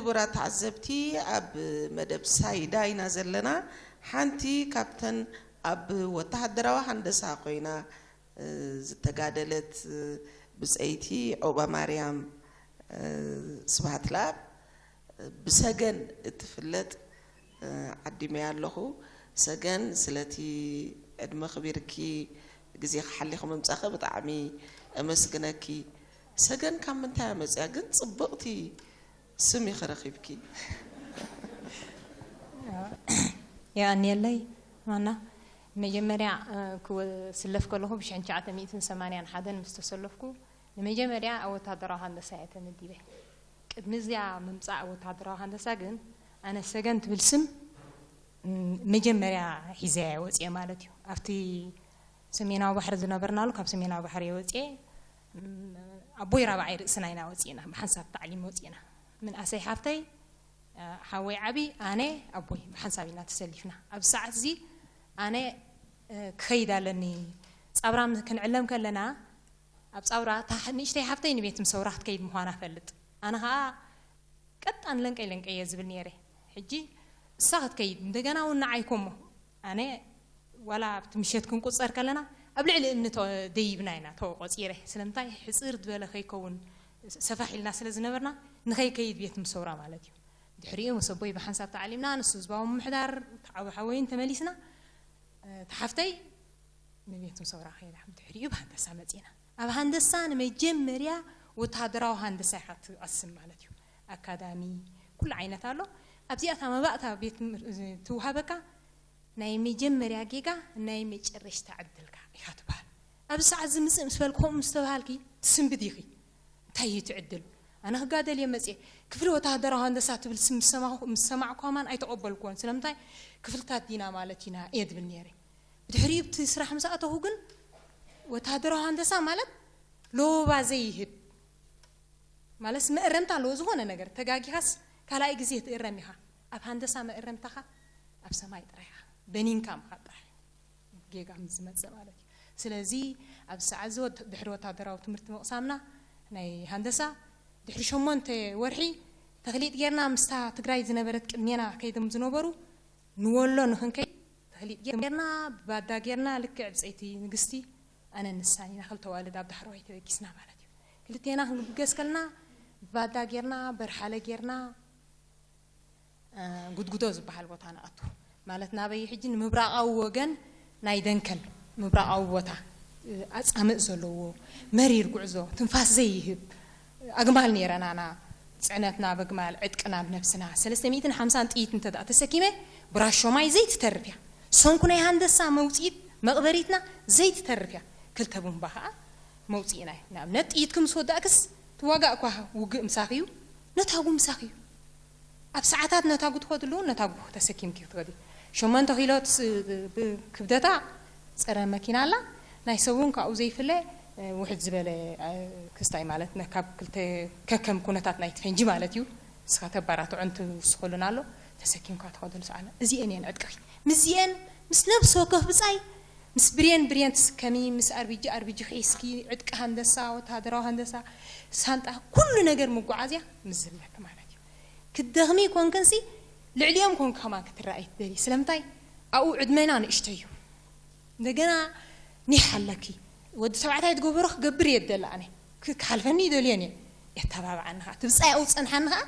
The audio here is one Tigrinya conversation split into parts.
ክቡራት ተዓዘብቲ፣ ኣብ መደብ ሳይዳ ኢና ዘለና። ሓንቲ ካብተን ኣብ ወተሃደራዊ ሃንደሳ ኮይና፣ እ፣ ዝተጋደለት፣ እ፣ ብጸይቲ ዑቕባማርያም፣ እ፣ ስብሃትለኣብ፣ እ፣ ብሰገን እትፍለጥ፣ እ፣ ዓዲመያ ኣለኹ። ሰገን፣ ስለቲ ዕድመ ክቢርኪ ግዜኺ ሓሊኺ ምምጻኺ ብጣዕሚ እመስግነኪ። ሰገን ካብ ምንታይ እያ መጽያ ግን ጽብቕቲ ስም ኢኺ ረኺብኪ። የቐንየለይ ማና። መጀመርያ፣ እ፣ ክስለፍ ከለኹ ብሽሕን ትሽዓተ ሚእትን ሰማንያን ሓደን ምስ ተሰለፍኩ፣ ንመጀመርያ ኣብ ወታደራዊ ሃንደሳ እየ ተመዲበ። ቅድሚ እዚኣ ምምጻእ ወታደራዊ ሃንደሳ ግን፣ ኣነ ሰገን ትብል ስም፣ ም፣ መጀመርያ ሒዘያ እየ ወጽየ ማለት እዩ። ኣብቲ ሰሜናዊ ባሕሪ ዝነበርናሉ፣ ካብ ሰሜናዊ ባሕሪ እየ ወጽየ። ም፣ ኣቦይ ራብዓይ ርእስና ኢና ወጺእና፣ ብሓንሳብ ታዕሊም ወጺእና። ምንኣሰይ ሓፍተይ፣ እ፣ ሓወይ ዓቢ፣ ኣነ፣ ኣቦይ ብሓንሳብ ኢና ተሰሊፍና። ኣብ ሰዓት እዚ ኣነ፣ እ፣ ክኸይድ ኣለኒ። ጻብራ ም-፣ ክንዕለም ከለና፣ ኣብ ጻውራ፣ እታ ሕ-፣ ንእሽተይ ሓፍተይ ንቤት ምሰውራ ክትከይድ ምዃና እፈልጥ። ኣነ ኸኣ ቀጣን ለንቀይ ለንቀይ እየ ዝብል ነይረ። ሕጂ እሳ ክትከይድ፣ እንደገና እውን ንዓይ ኮሞ። ኣነ ዋላ ኣብቲ ምሸት ክንቁጸር ከለና፣ ኣብ ልዕሊ እምኒ ተ-፣ ደይብና ኢና ተቆጺረ። ስለምንታይ? ሕጽር ዝበለ ከይከውን ሰፋሕ ኢልና ስለ ዝነበርና፣ ንኸይከይድ ቤት ምሰውራ ማለት እዩ። ድሕሪኡ ምስ ኣቦይ ብሓንሳብ ተዓሊምና፣ ንሱ ህዝባዊ ምምሕዳር፣ ተዓቢ ሓወይን ተመሊስና። እ፣ ተሓፍተይ ንቤት ምሰውራ ከይዳ። ድሕሪኡ ብሃንደሳ መጺና። ኣብ ሃንደሳ ንመጀመርያ ወተሃደራዊ ሃንደሳ ኢኻ ትቐስም ማለት እዩ። ኣካዳሚ፣ ኩሉ ዓይነት ኣሎ። ኣብዚኣታ መባእታ ቤት ትም-፣ ትውሃበካ፣ ናይ መጀመርያ ጌጋ፣ ናይ መጨረሽታ ዕድልካ ኢኻ ትበሃል። ኣብዚ ሰዓት ዝምጽእ ምስ በልኩ፣ ከምኡ ምስ ተባሃልኪ፣ ትስንብድ ኢኺ። እንታይ እዩ እቲ ዕድል? ኣነ ክጋደል እየ መጽየ። ክፍሊ ወተሃደራዊ ሃንደሳ ትብል ስም ምስ ሰማዕኩ፣ ምስ ሰማዕኩ ከማን ኣይተቐበልኩዎን። ስለምንታይ? ክፍልታት ዲና ማለት ኢና እየ ዝብል ነይረ። ብድሕሪኡ፣ ኣብቲ ስራሕ ምስ ኣተኹ ግን፣ ወተሃደራዊ ሃንደሳ ማለት ሎባ ዘይህብ፣ ማለት መእረምታ ኣለዎ። ዝኾነ ነገር ተጋጊኻስ ካልኣይ ግዜ ትእረም ኢኻ። ኣብ ሃንደሳ መእረምታኻ ኣብ ሰማይ ጥራይ ኢኻ። በኒንካ ምኻድ ጥራይ፣ ጌጋ ምስ ዝመጽእ ማለት እዩ። ስለዚ ኣብዚ ሰዓት እዚ ወት-፣ ድሕሪ ወታደራዊ ትምህርቲ ምቕሳምና ናይ ሃንደሳ፣ ድሕሪ ሸሞንተ ወርሒ ተኽሊጥ ጌርና፣ ምስታ ትግራይ ዝነበረት ቅድሜና ከይዶም ዝነበሩ ንወሎ ንኽንከይድ ተኽሊጥ ጌርና፣ ብባዳ ጌርና፣ ልክዕ ብጸይቲ ንግስቲ ኣነን ንሳን ኢና፣ ክልተ ኣዋልድ ኣብ ዳሕረዋይ ተበጊስና ማለት እዩ። ክልቴና ክንብገስ ከለና፣ ብባዳ ጌርና፣ በርሓለ ጌርና፣ እ፣ ጉድጉዶ ዝበሃል ቦታ ንኣቱ። ማለት ናበይ ሕጂ? ንምብራቓዊ ወገን ናይ ደንከል፣ ምብራቓዊ ቦታ፣ እ፣ ኣጻምእ ዘለዎ፣ መሪር ጉዕዞ፣ ትንፋስ ዘይህብ ኣግማል ነይረናና። ጽዕነትና በግማል፣ ዕጥቅና ብነብስና። ሰለስተ ሚእትን ሓምሳን ጥይት እንተ ደኣ ተሰኪመ፣ ብራሾማይ ዘይትተርፍ እያ። ሰንኩ ናይ ሃንደሳ መውጽኢት መቕበሪትና ዘይትተርፍ እያ። ክልተ ቡምባ ከኣ መውጽኢና እዩ። ንኣብነት፣ ጥይትኪ ምስ ወዳእክስ፣ ትዋጋእ እኳ ውግእ ምሳኺ እዩ፣ ነታጉ ምሳኺ እዩ። ኣብ ሰዓታት ነታጉ ትኸድሉ፣ ነታጉ ተሰኪምኪ ትኸዲ። ሸሞንተ ኪሎ ትስ-፣ ብ-፣ ክብደታ ጸረ መኪና ኣላ። ናይ ሰብ እውን ካብኡ ዘይፍለ፣ እ፣ ውሕድ ዝበለ፣ እ፣ ክስታይ ማለት ነ-፣ ካብ ክልተ ከከም ኩነታት ናይቲ ፈንጂ ማለት እዩ። ንስኻ ተባራትዖን ትውስኸሉን ኣሎ፣ ተሰኪምካ ትኸደሉ ሰዓት። እዚኤን እየን ዕጥቅኺ። ምስዚኤን፣ ምስ ነብሲ ወከፍ ብጻይ፣ ምስ ብሬን፣ ብሬን ትስከሚ፣ ምስ ኣርቢጂ፣ ኣርቢጂ ሒዝኪ፣ ዕጥቂ ሃንደሳ፣ ወተሃደራዊ ሃንደሳ፣ ሳንጣ፣ ኩሉ ነገር መጓዓዝያ ምስ ዘለኪ ማለት እዩ። ክትደኽሚ ኮንክንሲ፣ ልዕሊኦም ኮንኪ ከማን ክትረኣይ ትደልዪ። ስለምንታይ? ኣብኡ ዕድመና ንእሽቶ እዩ። እንደገና ኒሕ ኣለኪ። ወዲ ተባዕታይ ዝገበሮ ክገብር እየ ዝደሊ ኣነ። ክ-፣ ክሓልፈኒ ይደልዮን እየ። የተባብዓኒ ኸዓ። እቲ ብጻይ ኣብኡ ዝጸንሓኒ ኸዓ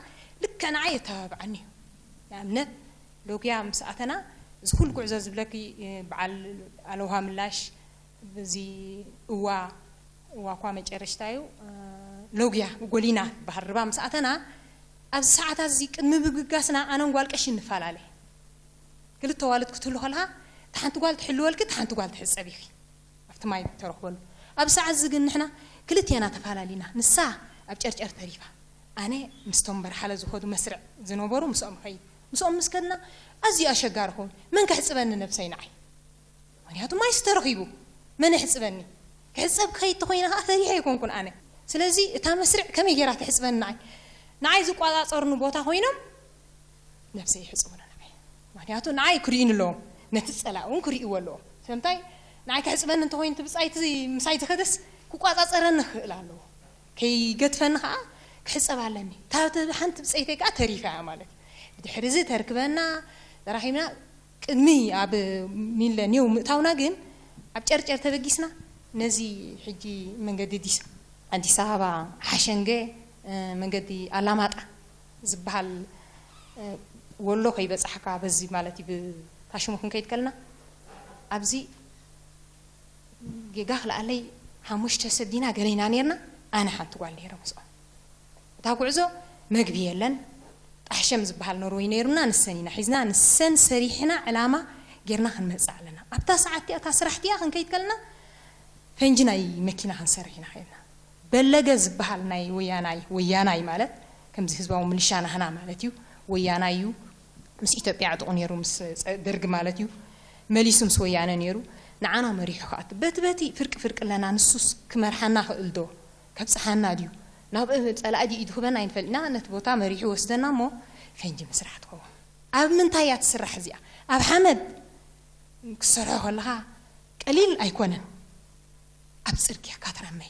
ልክዕ ንዓይ የተባብዓኒ እዩ። ንኣብነት፣ ሎግያ ምስ ኣተና፣ እዚ ኩሉ ጉዕዞ ዝብለኪ፣ እ፣ በዓል ኣለውሃ ምላሽ፣ እዚ እዋ፣ እዋ እኳ መጨረሽታ እዩ፣ እ፣ ሎግያ፣ ጎሊና ዝበሃል ርባ ምስ ኣተና፣ ኣብዚ ሰዓታት እዚ ቅድሚ ምብግጋስና ኣነን ጓል ቀሺን ንፈላለ። ክልተ ኣዋልድ ክትህሉ ከለኻ፣ እታ ሓንቲ ጓል ትሕልወልኪ፣ እታ ሓንቲ ጓል ትሕጸብ ኢኺ። ኣብቲ ማይ ተረኽበሉ። ኣብዚ ሰዓት እዚ ግን ንሕና ክልቴና ተፋላሊና። ንሳ ኣብ ጨርጨር ተሪፋ። ኣነ ምስቶም በርሓለ ዝኸዱ መስርዕ ዝነበሩ ምስኦም እኸይድ። ምስኦም ምስ ከድና ኣዝዩ ኣሸጋሪ ኸውን። መን ከሕጽበኒ ነብሰይ ንዓይ? ምኽንያቱ ማይስ ተረኺቡ። መን የሕጽበኒ? ክሕጸብ ክኸይድ ተኾይነ ኸኣ ፈሪሐ ኣይኮንኩን ኣነ። ስለዚ እታ መስርዕ ከመይ ጌራ ተሕጽበኒ ንዓይ? ንዓይ ዝቆጻጸሩኒ ቦታ ኮይኖም ነብሰይ ይሕጽቡኒ ንዓይ። ምኽንያቱ ንዓይ ክርእዩኒ ኣለዎም። ነቲ ጸላኢ እውን ክርእይዎ ኣለዎም። ስለምንታይ? ንዓይ ከሕጽበኒ እንተኾይኑ እቲ ብጻይ እቲ ምሳይ ዝኸደስ ክቆጻጸረኒ ክኽእል ኣለዎ። ከይገድፈኒ ኸኣ ክሕጸብ ኣለኒ። እታ ተ-፣ ሓንቲ ብጸይተይ ከኣ ተሪፋ እያ ማለት እዩ። ብድሕሪ እዚ ተርክበና፣ ተራኺብና፣ ቅድሚ ኣብ ሚለንዮም ምእታውና ግን ኣብ ጨርጨር ተበጊስና፣ ነዚ ሕጂ መንገዲ ዲስ-፣ ኣዲስ ኣበባ ሓሸንገ፣ እ፣ መንገዲ ኣላማጣ ዝበሃል፣ እ፣ ወሎ ከይበጻሕካ በዚ ማለት እዩ፣ ብታሽሙ ክንከይድ ከለና ኣብዚ ጌጋ ክልኣለይ ሓሙሽተ ሰብ ዲና ገለ ኢና ኔርና፣ ኣነ ሓንቲ ጓል ኔረ ምስኦም። እታ ጉዕዞ መግቢ የለን፣ ጣሕሸም ዝበሃል ኖርወይ ኔሩና፣ ንሰን ኢና ሒዝና፣ ንሰን ሰሪሕና ዕላማ ጌርና ክንመጽእ ኣለና። ኣብታ ሰዓት እቲኣ፣ እታ ስራሕ እቲኣ ክንከይድ ከለና ፈንጂ ናይ መኪና ክንሰርሕ ኢና ኸይድና። በለገ ዝበሃል ናይ ወያናይ፣ ወያናይ ማለት ከምዚ ህዝባዊ ምልሻ ናህና ማለት እዩ፣ ወያናይ እዩ፣ ምስ ኢትዮጵያ ዕጡቕ ነይሩ፣ ምስ ጸ-፣ ደርጊ ማለት እዩ፣ መሊሱ ምስ ወያነ ነይሩ። ንዓና መሪሑ ክኣቱ። በቲ በቲ ፍርቂ ፍርቂ ኣለና፣ ንሱስ ክመርሓና ክእል ዶ? ከብጽሓና ድዩ? ናብ ጸላኢ ድዩ ኢዱ ክበና ኣይንፈልጥና። ነቲ ቦታ መሪሑ ወስደና እሞ ፈንጂ ምስራሕ ትኸውን። ኣብ ምንታይ እያ ትስራሕ እዚኣ? ኣብ ሓመድ ክሰርሖ ከለኻ ቀሊል ኣይኮነን። ኣብ ጽርግያ ካትራመ፣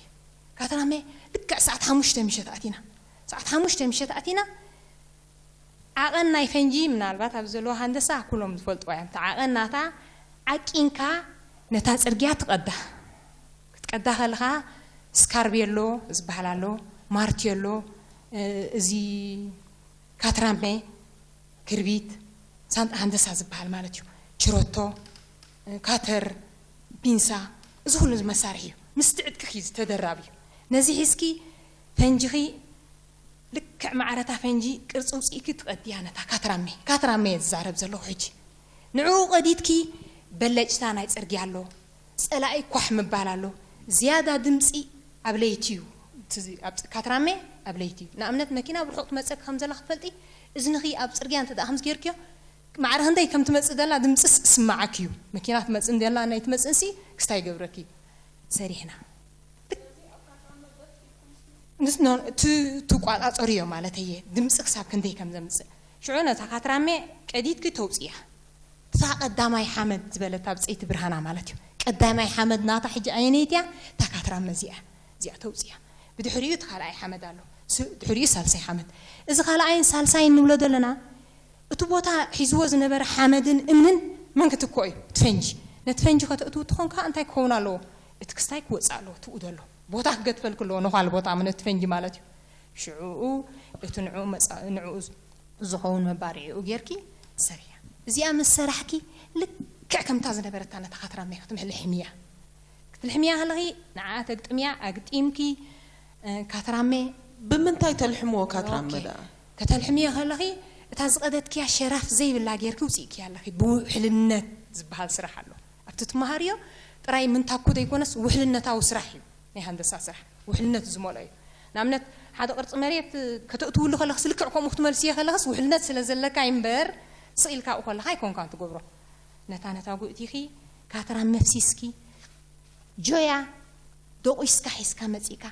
ካትራመ ልክዕ ሰዓት ሓሙሽተ ምሸት ኣቲና፣ ሰዓት ሓሙሽተ ምሸት ኣቲና። ዓቐን ናይ ፈንጂ ምናልባት ኣብ ዘለዎ ሃንደሳ ኩሎም ዝፈልጥዋ እዮም። እቲ ዓቐን ናታ ዓቂንካ ነታ ጽርግያ ትቐዳ። ክትቀዳ ከለኻ ስካርቤሎ ዝበሃል ኣሎ፣ ማርቴሎ፣ እ፣ እዚ ካትራመ፣ ክርቢት፣ ሳንጣ ሃንደሳ ዝበሃል ማለት እዩ። ችሮቶ፣ እ፣ ካተር፣ ቢንሳ፣ እዚ ኩሉ መሳርሒ እዩ። ምስቲ ዕጥቅኺ ዝተደራቢ እዩ። ነዚ ሒዝኪ ፈንጂኺ ልክዕ ማዕረታ ፈንጂ ቅርጺ ውጽኢኪ ትቐድያ ነታ ካትራመ። ካትራመ እየ ዝዛረብ ዘለኹ ሕጂ። ንዕኡ ቀዲድኪ በለጭታ ናይ ጽርግያ ኣሎ፣ ጸላኢ ኳሕ ምባል ኣሎ። ዝያዳ ድምጺ ኣብ ለይቲ እዩ። እቲ ኣብ ጸ-፣ ካትራመ ኣብ ለይቲ እዩ። ንኣብነት መኪና ብርሑቕ ትመጸኪ ከም ዘላ ክትፈልጢ፣ እዝንኺ ኣብ ጽርግያ እንተ ደኣ ከምዚ ጌርክዮ፣ ማዕረ ክንደይ ከም ትመጽእ ዘላ ድምጽስ ስማዓኪ እዩ። መኪና ትመጽእ እንደላ ናይ ትመጽእሲ ክስታይ ይገብረኪ። ሰሪሕና። ንስ-፣ ኖ-፣ ት-፣ ትቋጻጸርዮ ማለት እየ። ድምጺ ክሳብ ክንደይ ከም ዘምጽእ። ሽዑ ነታ ካትራመ ቀዲድኪ ተውጽእያ። እታ ቀዳማይ ሓመድ ዝበለት ኣብ ጸይቲ ብርሃና ማለት እዩ። ቀዳማይ ሓመድ ናታ ሕጂ ኣየነይቲ እያ? እታ ካትራመ እዚኣ፣ እዚኣ ተውጽእያ። ብድሕሪኡ እቲ ካልኣይ ሓመድ ኣሎ። ስ-፣ ድሕሪኡ ሳልሳይ ሓመድ። እዚ ካልኣይን ሳልሳይን ንብሎ ዘለና፣ እቲ ቦታ ሒዝዎ ዝነበረ ሓመድን እምንን መን ክትክኦ እዩ? እቲ ፈንጂ። ነቲ ፈንጂ ከተእትዉ ተኾንካ እንታይ ክኸውን ኣለዎ? እቲ ክስታይ ክወጽእ ኣለዎ፣ ትኡ ዘሎ ቦታ ክገድፈልኪ ኣለዎ፣ ነዃል ቦታ ነቲ ፈንጂ ማለት እዩ። ሽዑኡ እቲ ንዕኡ መጻ-፣ ንዕኡ ዝ-፣ ዝኸውን መባርዒኡ ጌርኪ ትሰርሕያ። እዚኣ ምስ ሰራሕኪ ልክዕ ከምታ ዝነበረታ ነታ ካትራመ ክትምሕልሕምያ። ክትልሕምያ ከለኺ ንዓኣ ተግጥምያ፣ ኣግጢምኪ፣ እ፣ ካትራመ ብምንታይ ተልሕምዎ ካትራመ ኦኬ። ደኣ? ከተልሕምዮ ከለኺ እታ ዝቐደድክያ ሸራፍ ዘይብላ ጌርኪ ውጽእክያ ኣለኺ። ብውሕልነት ዝበሃል ስራሕ ኣሎ። ኣብቲ ትመሃርዮ ጥራይ ምንታኩ ዘይኮነስ ውሕልነታዊ ስራሕ እዩ። ናይ ሃንደሳ ስራሕ ውሕልነት ዝመልኦ እዩ። ንኣብነት ሓደ ቅርጺ መሬት ከተእትውሉ ከለኽስ ልክዕ ከምኡ ክትመልስዮ ከለኽስ ውሕልነት ስለ ዘለካ እምበር ስቕ ኢልካ ኣብኡ ከለኻ ኣይኮንካን ትገብሮ። ነታ ነታ ጉእቲኺ ካትራመ ኣፍሲስኪ ጆያ ደቑስካ ሒዝካ መጺእካ፣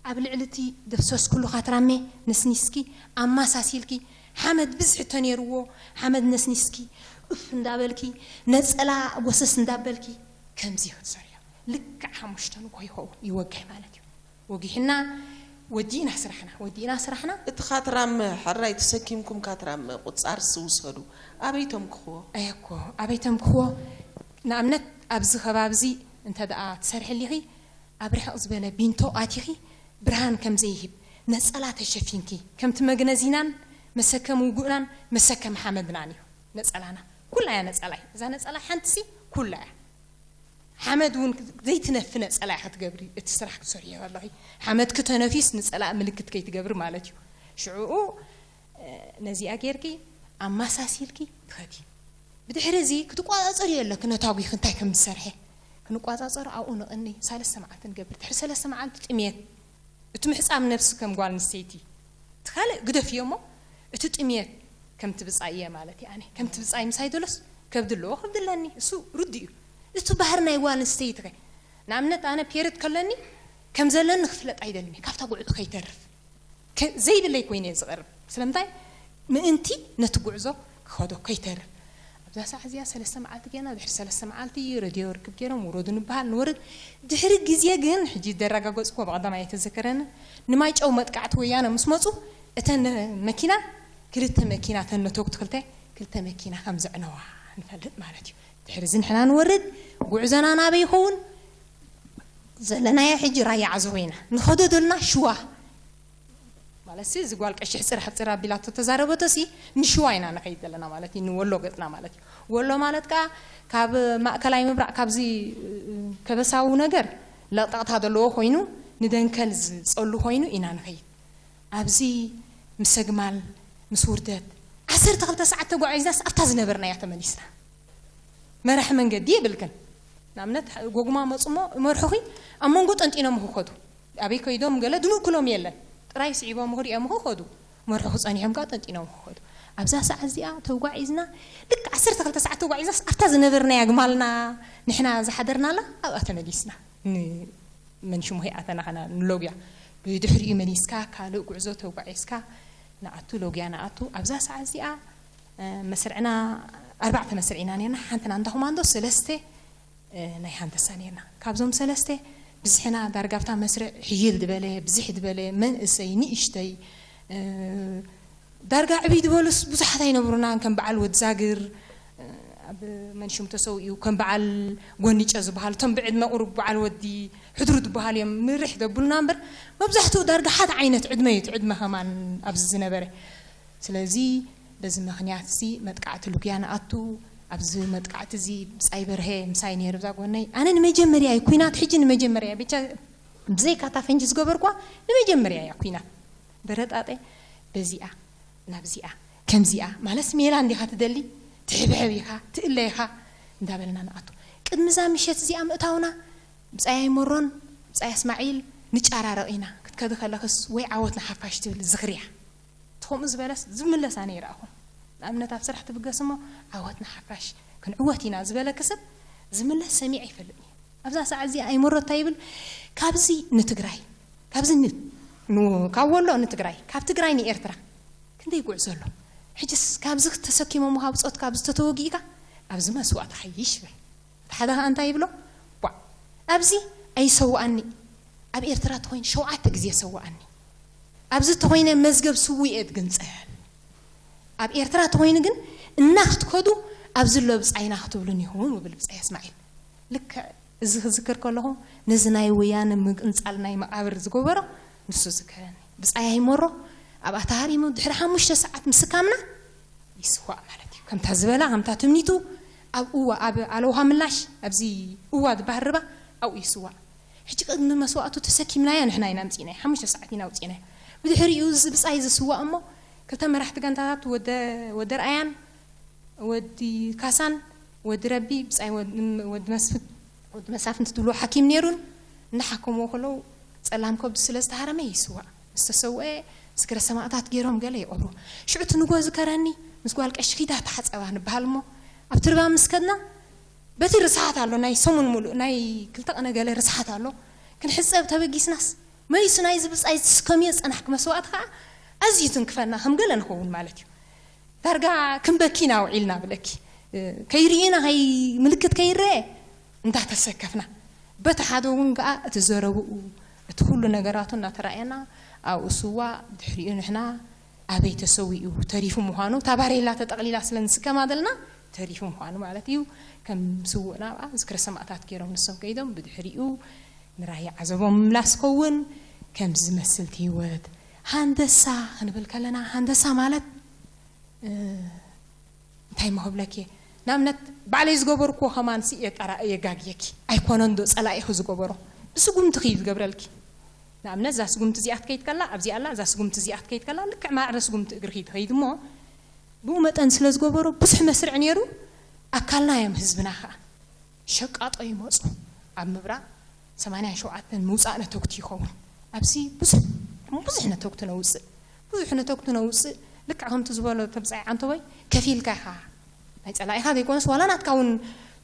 ኣብ ልዕሊ እቲ ደፍሰስኩሉ ካትራመ ነስኒስኪ፣ ኣማሳሲልኪ፣ ሓመድ ብዝሒ ተነይርዎ፣ ሓመድ ነስኒስኪ፣ ኡፍ እንዳበልኪ፣ ነጸላ ጎሰስ እንዳበልኪ፣ ከምዚ ክትሰርዮ። ልክዕ ሓሙሽተ ንግሆ ይኸውን፣ ይወግሕ ማለት እዩ። ወጊሕና፣ ወዲእና ስራሕና፣ ወዲእና ስራሕና። እቲ ካትራመ፣ ሕራይ ተሰኪምኩም ካትራመ ቁጻርስ ውሰዱ። ኣበይ ተምክኽዎ? ኣየኮ፣ ኣበይ ተምክኽዎ? ንኣብነት፣ ኣብዚ ከባቢ እዚ እንተ ደኣ ትሰርሒ ኣሊኺ፣ ኣብ ርሕቕ ዝበለ ቢንቶ ኣቲኺ ብርሃን ከም ዘይህብ፣ ነጸላ ተሸፊንኪ፣ ከምቲ መግነዚናን መሰከም ውጉእናን መሰከም ሓመድናን እዩ ነጸላና። ኩላ እያ ነጸላይ። እዛ ነጸላ ሓንቲሲ ኩላ እያ። ሓመድ እውን ዘይትነፊ ነጸላ ኢኺ ክትገብሪ፣ እቲ ስራሕ ክትሰርሕዮ ከለኺ። ሓመድኪ ተነፊዩስ ንጸላእ ምልክት ከይትገብሪ ማለት እዩ። ሽዑኡ፣ እ፣ ነዚኣ ጌርኪ ኣመሳሲልኪ ትኸዲ። ብድሕሪ እዚ ክትቋጻጸርዮ ኣለኪ፣ ነታጒኺ እንታይ ከም ዝሰርሐ። ክንቋጻጸሮ ኣብኡ ንቕኒ፣ ሰለስተ መዓልቲ ንገብር። ድሕሪ ሰለስተ መዓልቲ ጥምየት። እቲ ምሕጻብ ነብሲ ከም ጓል ኣንስተይቲ። እቲ ካልእ ግደፍዮ እሞ፣ እቲ ጥምየት ከምቲ ብጻይ እየ ማለት እየ ኣነ። ከምቲ ብጻይ ምሳይ ደሎስ ከብዲ ኣለዎ፣ ከብዲ ኣለኒ። እሱ ርዱእ እዩ። እቲ ባህሪ ናይ ጓል ኣንስተይቲ ከ? ንኣብነት ኣነ ፔርድ ከለኒ ከም ዘለኒ ክፍለጥ ኣይደልን እየ። ካብታ ጉዕዞ ከይተርፍ። ከ-፣ ዘይብለይ ኮይነ እየ ዝቐርብ። ስለምንታይ? ምእንቲ ነቲ ጉዕዞ ክኸዶ ከይተርፍ። ኣብ እዛ ሰዓት እዚኣ ሰለስተ መዓልቲ ጌርና፣ ድሕሪ ሰለስተ መዓልቲ ረድዮ ርክብ ገይሮም ውረዱ ንበሃል፣ ንወርድ። ድሕሪ ግዜ ግን፣ ሕጂ ደረጋገጽኩዎ፣ ብቐዳማይ ኣይተዘከረንን፣ ንማይጨው መጥቃዕቲ ወያነ ምስ መጹ፣ እተን መኪና፣ ክልተ መኪና፣ እተን ነተጉቲ ክልተ፣ ክልተ መኪና ከም ዘዕነዋ ንፈልጥ ማለት እዩ። ድሕሪ እዚ ንሕና ንወርድ፣ ጉዕዞና ናበይ ይኸውን? ዘለናዮ ሕጂ ራያ ዓዘቦ ኢና። ንኸዶ ዘለና ሽዋ። ማለት ሲ፣ እዚ ጓል ቀሺ ሕጽር ሕጽር ኣቢላቶ ተዛረበቶ ሲ፣ ንሽዋ ኢና ንኸይድ ዘለና ማለት እዩ፣ ንወሎ ገጽና ማለት እዩ። ወሎ ማለት ከኣ ካብ ማእከላይ ምብራቕ፣ ካብዚ፣ እ፣ ከበሳዊ ነገር ለቕለቕታ ዘለዎ ኮይኑ፣ ንደንከል ዝጸሉ ኮይኑ ኢና ንኸይድ። ኣብዚ ምስ ኣግማል፣ ምስ ውርደት፣ ዓሰርተ ክልተ ሰዓት ተጓዒዝናስ ኣብታ ዝነበርናያ ተመሊስና። መራሒ መንገዲ የብልክን። ንኣብነት፣ ጎጉማ መጹ እሞ፣ መርሑኺ ኣብ መንጎ ጠንጢኖም ክኸዱ። ኣበይ ከይዶም ገለ ድንእክሎም የለን። ጥራይ ስዒቦም ክሪኦም ክኸዱ። መርሑኺ ጸኒሖም ከኣ ጠንጢኖም ክኸዱ። ኣብዛ ሰዓት እዚኣ ተጓዒዝና፣ ልክዕ ዓሰርተ ክልተ ሰዓት ተጓዒዝናስ ኣብታ ዝነበርናያ ኣግማልና ንሕና ዝሓደርናላ ኣብኣ ተመሊስና። ን-፣ መን ሽሙ ሄኣተና ኸና ንሎግያ። ብድሕሪኡ መሊስካ ካልእ ጉዕዞ ተጓዒዝካ ንኣቱ፣ ሎግያ ንኣቱ። ኣብዛ ሰዓት እዚኣ፣ እ፣ መስርዕና ኣርባዕተ መስርዕ ኢና ነርና። ሓንቲ ናንዳ ኮማንዶ፣ ሰለስተ፣ እ፣ ናይ ሃንደሳ ነርና። ካብዞም ሰለስተ ብዝሕና ዳርጋ ኣብታ መስርዕ ሕይል ዝበለ፣ ብዝሕ ዝበለ፣ መንእሰይ፣ ንእሽተይ፣ እ፣ ዳርጋ ዕብይ ዝበሉስ ብዙሓት ኣይነብሩናን፣ ከም በዓል ወዲ ዛግር፣ እ፣ ኣብ መንሽም ተሰዊኡ፣ ከም በዓል ጎኒጨ ዝበሃሉ፣ እቶም ብዕድመ ቁሩብ በዓል ወዲ ሕድሩ ዝበሃሉ እዮም ምርሕ ዘብሉና እምበር፣ መብዛሕትኡ ዳርጋ ሓደ ዓይነት ዕድመ እዩ፣ እቲ ዕድመ ከማን ኣብዚ ዝነበረ። ስለዚ በዚ ምኽንያት እዚ መጥቃዕቲ ሉግያ ንኣቱ፣ ኣብዚ መጥቃዕቲ እዚ ብጻይ በርሀ ምሳይ ነይሩ እዛ ጎነይ። ኣነ ንመጀመርያ እዩ፣ ኲናት ሕጂ ንመጀመርያ፣ ብቻ ብዘይካ እታ ፈንጂ ዝገበርኳ ንመጀመርያ እያ ኲናት። በረጣጠ በዚኣ ናብዚኣ፣ ከምዚኣ ማለት ሜላ እንዲኻ ትደሊ፣ ትሕብሕብ ኢኻ፣ ትእለ ኢኻ እንዳበልና ንኣቱ። ቅድሚ እዛ ምሸት እዚኣ ምእታውና፣ ብጻይ ኣይመሮን ብጻይ ኣስማዒል ንጫራረቕ ኢና። ክትከዲ ከለኽስ ወይ ዓወት ንሓፋሽ ትብል ዝኽርያ። እቲ ከምኡ ዝበለስ ዝምለስ ኣነ ይረኣኹን። ንኣብነት ኣብ ስራሕ ትብገስ እሞ ዓወት ንሓፋሽ ክንዕወት ኢና ዝበለኪ ሰብ ዝምለስ ሰሚዐ ኣይፈልጥን እየ። ኣብዛ ሰዓት እዚኣ ኣይመሮ እንታይ ይብል? ካብዚ ንትግራይ፣ ካብዚ ን-፣ ን-፣ ካብ ወሎ ንትግራይ፣ ካብ ትግራይ ንኤርትራ ክንደይ ይጉዕዞ ኣሎ? ሕጅስ ካብዚ ተሰኪሞም ካብ ጾት ካብዚ ተተወጊእካ ኣብዚ መስዋእቲ ሓይሽ ይብል። እቲ ሓደ ኸኣ እንታይ ይብሎ? ቧዕ፣ ኣብዚ ኣይሰውኣኒ፣ ኣብ ኤርትራ ተኾይኑ ሸውዓተ ግዜ ሰውኣኒ። ኣብዚ ተኾይነ መዝገብ ስውእ እየ ዝግንጸል። ኣብ ኤርትራ ተኾይኑ ግን እና ክትከዱ ኣብዚ ኣሎ ብጻይና ክትብሉን ይኸውን ይብል ብጻይ እስማዒል። ልክዕ እዚ ክዝክር ከለኹ ነዚ ናይ ወያነ ምቅንጻል ናይ መቓብር ዝገበሮ ንሱ ዝከረኒ። ብጻይ ኣይመሮ ኣብኣ ተሃሪሙ ድሕሪ ሓሙሽተ ሰዓት ምስካምና ይስዋእ ማለት እዩ። ከምታ ዝበላ፣ ከምታ ትምኒቱ ኣብ እዋ፣ ኣብ ኣለውሃ ምላሽ፣ ኣብዚ እዋ ዝበሃል ርባ ኣብኡ ይስዋእ። ሕጂ ቅድሚ መስዋእቱ ተሰኪምናዮ ንሕና ኢና ኣምጺእናዮ። ሓሙሽተ ሰዓት ኢና ኣውጺእናዮ። ብድሕሪኡ እዚ ብጻይ ዝስዋእ እሞ ክልተ መራሕቲ ጋንታታት ወደ፣ ወደ ርኣያን ወዲ ካሳን ወዲ ረቢ ብጻይ ወድ-፣ ወዲ መስፍን፣ ወዲ መሳፍንቲ ትብልዎ ሓኪም ነይሩን እናሓከምዎ ከለዉ ጸላም ከብዱ ስለ ዝተሃረመ ይስዋእ። ምስ ተሰውአ ዝክረ ሰማእታት ገይሮም ገለ ይቐብሩ። ሽዑ እቲ ንጎ ዝከረኒ ምስ ጓል ቀሺ ኪዳ ተሓጸባ ንበሃል እሞ ኣብቲ ርባ ምስ ከድና በቲ ርስሓት ኣሎ፣ ናይ ሰሙን ሙሉእ፣ ናይ ክልተ ቀነ ገለ ርስሓት ኣሎ። ክንሕጸብ ተበጊስናስ መሊሱ ናይዚ ብጻይ ዝስከምዮ ዝጸናሕኪ መስዋእቲ ከኣ ኣዝዩ ትንክፈና፣ ከም ገለ ንኸውን ማለት እዩ። ዳርጋ ክንበኪ ኢና ውዒልና ብለኪ። እ፣ ከይርእዩና፣ ከይ-፣ ምልክት ከይረአ እንዳተሰከፍና። በቲ ሓደ እውን ከኣ እቲ ዘረብኡ፣ እቲ ኩሉ ነገራቱ እናተራእየና፣ ኣብኡ ስዋ፣ ድሕሪኡ ንሕና ኣበይ ተሰዊኡ፣ ተሪፉ ምዃኑ፣ እታ ባሬላ ተጠቕሊላ ስለ ንስከማ ዘለና፣ ተሪፉ ምዃኑ ማለት እዩ። ከም ስዉእ ናብኣ ዝክረ ሰማእታት ገይሮም ንሶም ከይዶም፣ ብድሕሪኡ ንራያ ዓዘቦም ምምላስ ከውን፣ ከምዚ ዝመስል ህይወት ሃንደሳ ክንብል ከለና፣ ሃንደሳ ማለት እ፣ እንታይ እሞ ክብለኪ እየ? ንኣብነት፣ ባዕለይ ዝገበርክዎ ከማን ሲ የጣራ-፣ የጋግየኪ። ኣይኮነን ዶ ጸላኢኺ ዝገበሮ? ብስጉምቲ ክዩ ዝገብረልኪ። ንኣብነት፣ እዛ ስጉምቲ እዚኣ ክትከይድ ከላ፣ ኣብዚኣ ኣላ፣ እዛ ስጉምቲ እዚኣ ክትከይድ ከላ፣ ልክዕ ማዕረ ስጉምቲ እግርኺ ትኸይድ እሞ፣ ብኡ መጠን ስለ ዝገበሮ፣ ብዙሕ መስርዕ ነይሩ፣ ኣካልና እዮም ህዝብና ኸኣ። ሸቃጦ ይመጹ። ኣብ ምብራቕ ሰማንያን ሸውዓተን ምውጻእ ነተጉቲ ይኸውን። ኣብዚ ብዙሕ፣ ብዙሕ ነተጉቲ ነውጽእ። ብዙሕ ነተጉቲ ነውጽእ። ልክዕ ከምቲ ዝበሎ ተብጻይ ዓንተቦይ፣ ከፊልካ ኢኻ። ናይ ጸላኢኻ ዘይኮነስ ዋላ ናትካ እውን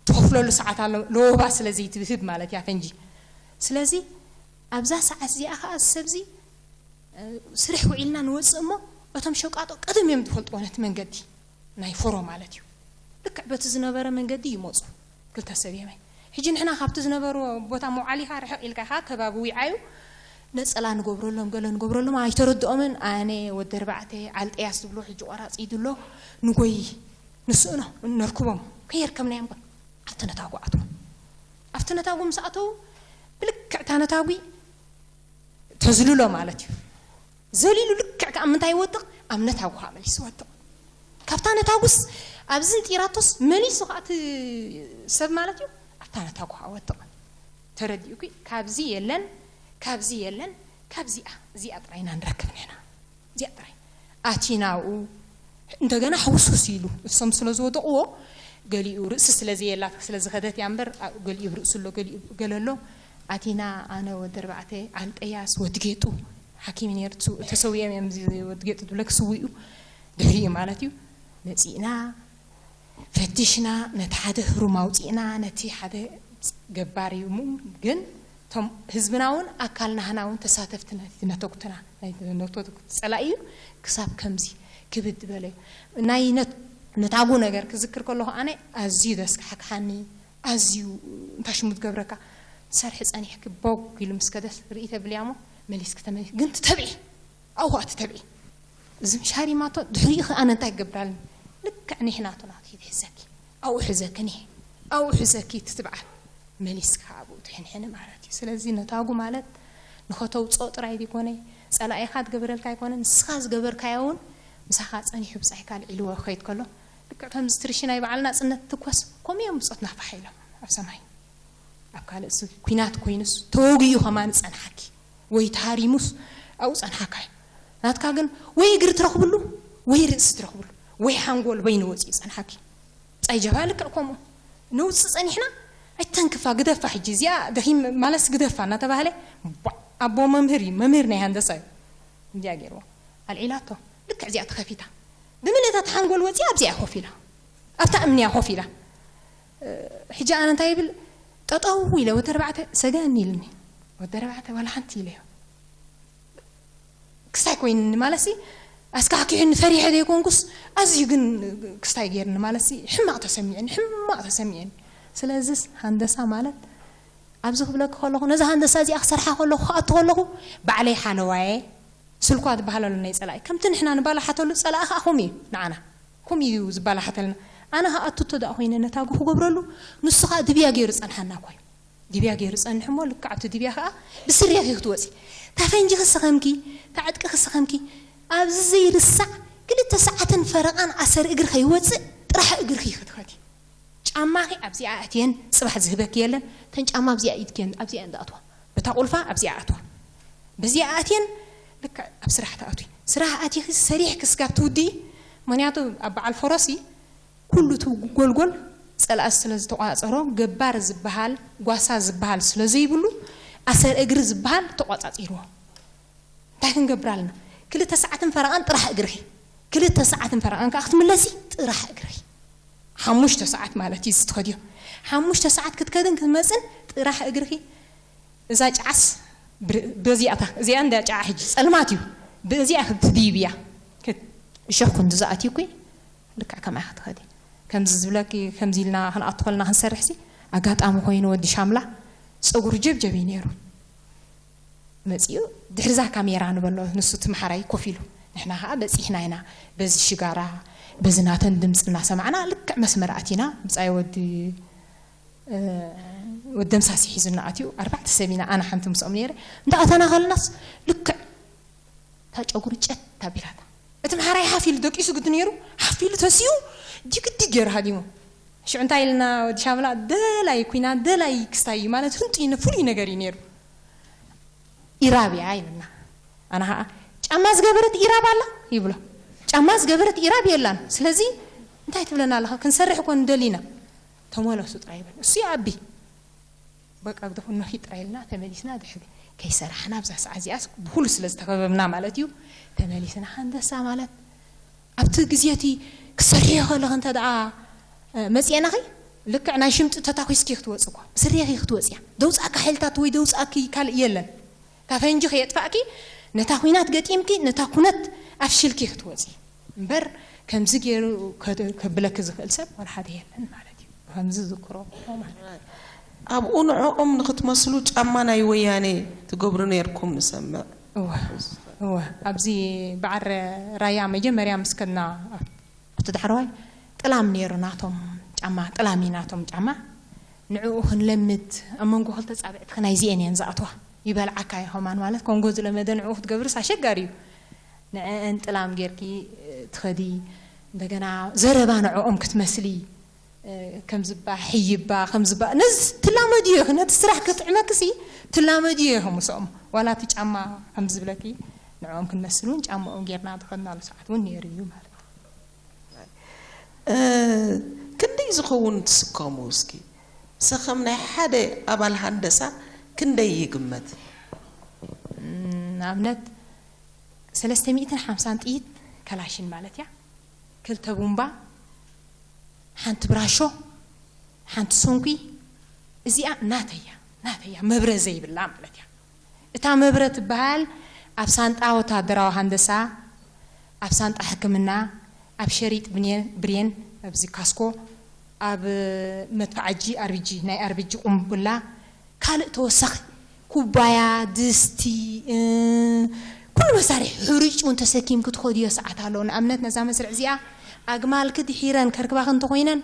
ትኸፍለሉ ሰዓት ኣሎ። ለወባ ስለ ዘይትህብ ማለት እያ ፈንጂ። ስለዚ ኣብዛ ሰዓት እዚኣ ኸኣ እዚ ሰብዚ፣ እ፣ ስርሕ ውዒልና ንወጽእ እሞ፣ እቶም ሸቃጦ ቀደም እዮም ዝፈልጥዎ ነቲ መንገዲ። ናይ ፎሮ ማለት እዩ። ልክዕ በቲ ዝነበረ መንገዲ ይመፁ ክልተ ሰብ የመይ። ሕጂ ንሕና ካብቲ ዝነበሩ ቦታ መውዓሊኻ ርሕቕ ኢልካ ኢኻ ከባቢ ዊዓዩ ነፀላ ንገብረሎም ገለ ንገብረሎም ኣይተረድኦምን። ኣነ ወዲ ኣርባዕተ ዓልጠያስ ዝብሎ ሕጂ ቆራፂ ይድሎ ንጎይ ንስእኖ ነርክቦም ከየርከብናዮም ባ ኣብቲ ነታጉ ኣትዎም። ኣብቲ ነታጉ ምስ ኣተዉ ብልክዕታ ነታጉ ተዝልሎ ማለት እዩ። ዘሊሉ ልክዕ ከኣ ምንታይ ይወድቕ? ኣብ ነታጉ ከኣ መሊሱ ይወድቕ። ካብታ ነታጉስ ኣብዚ ንጢራቶስ መሊሱ ከኣ እቲ ሰብ ማለት እዩ ኣብታ ነታጉ ከኣ ወድቕ። ተረዲኡኪ? ካብዚ የለን፣ ካብዚ የለን፣ ካብዚኣ እዚኣ ጥራይ ኢና ንረክብ ንሕና። እዚኣ ጥራይ። ኣቲና ኣብኡ እንደገና ሕውስውስ ኢሉ እሶም ስለ ዝወደቕዎ ገሊኡ ርእሲ ስለ ዘየላ ስለ ዝኸደት እያ እምበር ገሊኡ ርእሲ ኣሎ ገሊኡ ገለ ኣሎ። ኣቲና ኣነ ወዲ ኣርባዕተ ዓልጠያስ ወዲ ጌጡ ሓኪም ነርቱ ተሰዊኦም እዮም እዚ ወዲ ጌጡ ዝብለክ ስዊኡ ድሕሪኡ ማለት እዩ መፂእና ፈቲሽና ነቲ ሓደ ህሩም ኣውፂእና ነቲ ሓደ ገባር እዩ ግን እቶም ህዝብና እውን ኣካል ናህና እውን ተሳተፍቲ ነተጉትና ነተጉትና ፀላኢ እዩ ክሳብ ከምዚ ክብድ ዝበለ እዩ ናይ ነታጉ ነገር ክዝክር ከለኹ ኣነ ኣዝዩ ዘስካሕክሓኒ ኣዝዩ እንታይ ሽሙ ዝገብረካ ሰርሒ ፀኒሕኪ ቦግ ኢሉ ምስ ከደስ ርኢ ተብልያ ሞ መሊስኪ ተመሊስ ግን ትተብዒ ኣብኡ ትተብዒ እዚ ምሻሪ ማቶ ድሕሪኡ ከኣ ኣነ እንታይ ክገብራልኒ ልክዕ ኒሕናቱ ናቱ ሂድ ሕዘኪ ኣብኡ ሕዘኪ ኒሕ ኣብኡ ሕዘኪ ትትብዓል መሊስካ ኣብኡ ትሕንሕኒ ማለት እዩ ስለዚ ነታጉ ማለት ንኸተውፅኦ ጥራይ ዘይኮነ ፀላኢኻ ትገብረልካ ኣይኮነ ንስኻ ዝገበርካዮ እውን ምሳኻ ፀኒሑ ብፃይካ ልዒልዎ ክኸይድ ከሎ ልክዕ ከምዚ ትርሺ ናይ በዓል ናፅነት ትኮስ ከምኡ እዮም ብፆትና ፋሕ ኢሎም ኣብ ሰማይ ኣብ ካልእ ኩናት ኮይኑስ ተወጊኡ ከማን ጸንሓኪ ወይ ተሃሪሙስ ኣብኡ ጸንሓካ እዩ ናትካ ግን ወይ እግሪ ትረኽብሉ ወይ ርእሲ ትረኽብሉ ወይ ሓንጎል በይኑ ወፂኡ ጸንሓኪ ጻይ ጀብሃ ልክዕ ከምኡ ነውፅእ ጸኒሕና ኣይተንክፋ ግደፋ ሕጂ እዚኣ ደኺም ማለስ ግደፋ እናተባህለ ኣቦ መምህር እዩ መምህር ናይ ሃንደሳ እዩ እንዲያ ገይርዎ ኣልዒላቶ ልክዕ እዚኣ ተኸፊታ ብምልእታ ተሓንጎል ወፂኣ ኣብዚኣ ኮፍ ኢላ ኣብታ እምንያ ኮፍ ኢላ ሕጂ ኣነ እንታይ ይብል ጠጠው ኢለ ወዲ ኣርባዕተ ሰገን ኢልኒ ወዲ ኣርባዕተ ዋላ ሓንቲ ኢለዮ ክስታይ ኮይንኒ ማለት ሲ ኣስካሕኪሕኒ ፈሪሐ ዘይኮንኩስ ኣዝዩ ግን ክስታይ ገይርኒ ማለት ሲ ሕማቕ ተሰሚዕኒ ሕማቕ ተሰሚዕኒ ስለዚስ ሃንደሳ ማለት ኣብዚ ክብለኪ ከለኹ ነዚ ሃንደሳ እዚኣ ክሰርሓ ከለኹ ክኣቱ ከለኹ ባዕለይ ሓለዋየ ስልኳ ዝበሃል ኣሎ ናይ ፀላኢ ከምቲ ንሕና ንባላሓተሉ ፀላኢ ከዓ ከምኡ እዩ ንዓና ከምኡ እዩ ዝባላሓተልና ኣነ ከዓ ኣቱቶ ደኣ ኮይነ ነታጉ ክገብረሉ ንሱ ከዓ ድብያ ገይሩ ፀንሓና እኳ እዩ ድብያ ገይሩ ፀንሕ እሞ ልክዕ ኣብቲ ድብያ ከዓ ብስርያኺ ክትወፂ እታ ፈንጂ ክስኸምኪ እታ ዕጥቂ ክስኸምኪ ኣብዚ ዘይርሳዕ ክልተ ሰዓትን ፈረቓን ኣሰር እግሪ ከይወፅእ ጥራሕ እግርኺ ክትኸዲ ጫማኺ ኣብዚኣ ኣእትየን ፅባሕ ዝህበኪ የለን ተን ጫማ ኣብዚኣ ኢድክየን ኣብዚኣ እንዳኣትዋ በታ ቁልፋ ኣብዚኣ ኣትዋ በዚኣ ኣእትየን ልክዕ ኣብ ስራሕ ትኣትዊ ስራሕ ኣቲኺ ሰሪሕኪ ስጋብ ትውድኢ ምክንያቱ ኣብ በዓል ፈረሲ ኩሉ እቲ ጎልጎል ፀላእቲ ስለ ዝተቋፀሮ ገባር ዝበሃል ጓሳ ዝበሃል ስለ ዘይብሉ ኣሰር እግሪ ዝበሃል ተቋፃፂርዎ እንታይ ክንገብር ኣለና ክልተ ሰዓትን ፈረቓን ጥራሕ እግርኺ ክልተ ሰዓትን ፈረቓን ከዓ ክትምለሲ ጥራሕ እግርኺ ሓሙሽተ ሰዓት ማለት እዩ ዝትኸድዮ ሓሙሽተ ሰዓት ክትከድን ክትመፅን ጥራሕ እግርኺ እዛ ጫዓስ በዚኣታ እዚኣ እንዳ ጫዓ ሕጂ ፀልማት እዩ ብእዚኣ ክትድይብ እያ እሾኽ ክንዲ ዝኣትዩ እኮ ልክዕ ከምኣ ክትኸዲ ከምዚ ዝብለኪ ከምዚ ኢልና ክንኣቱ ከለና ክንሰርሕ ሲ ኣጋጣሚ ኮይኑ ወዲ ሻምላ ፀጉሩ ጀብጀብ እዩ ነይሩ መፂኡ ድሕሪዛ ካሜራ ንበሎ ንሱ ትምሓራይ ኮፍ ኢሉ ንሕና ከዓ በፂሕና ኢና በዚ ሽጋራ በዚ ናተን ድምፂ እናሰማዕና ልክዕ መስመር ኣቲና ብፃይ ወዲ ወዲ ደምሳሲ ሒዙና ኣትዩ ኣርባዕተ ሰብ ኢና ኣነ ሓንቲ ምስኦም ነይረ እንዳ ኣተና ከለናስ ልክዕ እታ ጨጉሪ ጨት ኣቢላታ እቲ ምሓራይ ሓፍ ኢሉ ደቂሱ ግዲ ነይሩ ሓፍ ኢሉ ተሲኡ ጅግዲ ገይሩ ሃዲሙ ሽዑ እንታይ ኢልና ወዲ ሻምላ ደላይ ኩና ደላይ ክስታይ እዩ ማለት ህንጡ ኢነ ፍሉይ ነገር እዩ ነይሩ ኢራብ እያ ኢልና ኣነ ከዓ ጫማ ዝገበረት ኢራብ ኣላ ይብሎ ጫማ ዝገበረት ኢራብ የላን ስለዚ እንታይ ትብለና ኣለኻ ክንሰርሕ እኮ ንደሊና ተመለሱ ጥራይ ይብል እሱ ይኣቢ በቃ ግደፉ ንኺድ ጥራይ ኢልና ተመሊስና ድሕሪ ከይሰራሕና ኣብዛ ሰዓት እዚኣስ ብኩሉ ስለ ዝተኸበብና ማለት እዩ ተመሊስና ሃንደሳ ማለት ኣብቲ ግዜ እቲ ክሰርሕዮ ከለኺ እንተ ደኣ መፅኤናኺ ልክዕ ናይ ሽምጢ ተታኪስኪ ክትወፂ እኳ ብስሬኺ ክትወፅያ ደውፃእካ ሓይልታት ወይ ደውፃእኪ ካልእ የለን እታ ፈንጂ ከየጥፋእኪ ነታ ኩናት ገጢምኪ ነታ ኩነት ኣፍሽልኪ ክትወፂ እምበር ከምዚ ገይሩ ከ- ከብለኪ ዝኽእል ሰብ ዋላ ሓደ የለን ማለት እዩ። ከምዚ ዝዝክሮ ማለት እዩ። ኣብኡ ንዕኦም ንኽትመስሉ ጫማ ናይ ወያኔ ትገብሩ ነይርኩም ንሰምዕ። እወ፣ እወ። ኣብዚ በዓል ራያ መጀመርያ ምስ ከድና ኣብቲ ዳሕረዋይ ጥላም ነይሩ ናቶም ጫማ፣ ጥላም እዩ ናቶም ጫማ። ንዕኡ ክንለምድ ኣብ መንጎ ክልተ ጻብዕቲ ናይዚኤን እየን ዝኣትዋ። ይበልዓካ እዩ ከማን ማለት ኮንጎ ዝለመደ ንዕኡ ክትገብርስ ኣሸጋሪ እዩ። ንዕአን ጥላም ጌርኪ ትኸዲ እንደገና ዘረባ ንዕኦም ክትመስሊ ከምዝባ ሕይባ ከምዝባ ነዚ ትላመድዮ ኢኺ ነቲ ስራሕ ክጥዕመክሲ ትላመድዮ ኢኺ ምስኦም ዋላ እቲ ጫማ ከምዝብለኪ ንዕኦም ክንመስል እውን ጫማኦም ጌርና ዝኸድናሉ ሰዓት እውን ነይሩ እዩ ማለት እዩ። እ፣ ክንደይ ዝኸውን ትስከሙ እስኪ? ሰኸም ናይ ሓደ ኣባል ሃንደሳ ክንደይ ይግመት? ንኣብነት ሰለስተ ሚእትን ሓምሳን ጥይት ከላሽን ማለት እያ፣ ክልተ ቡምባ፣ ሓንቲ ብራሾ፣ ሓንቲ ሰንኩ፣ እዚኣ ናተያ ናተያ መብረ ዘይብላ ማለት እያ። እታ መብረ ትበሃል ኣብ ሳንጣ ወታደራዊ ሃንደሳ፣ ኣብ ሳንጣ ሕክምና፣ ኣብ ሸሪጥ ብኔ- ብሬን፣ ኣብዚ ካስኮ፣ ኣብ መድፍዓጂ ኣርቢጂ፣ ናይ ኣርቢጂ ቁምቡላ፣ ካልእ ተወሳኺ ኩባያ፣ ድስቲ፣ እ፣ ኩሉ መሳርሒ፣ ሕሩጭ እውን ተሰኪምኪ ትኸድዮ ሰዓት ኣሎ። ንኣብነት ነዛ መስርዕ እዚኣ ኣግማልኪ ድሒረን ከርክባኺ እንተኾይነን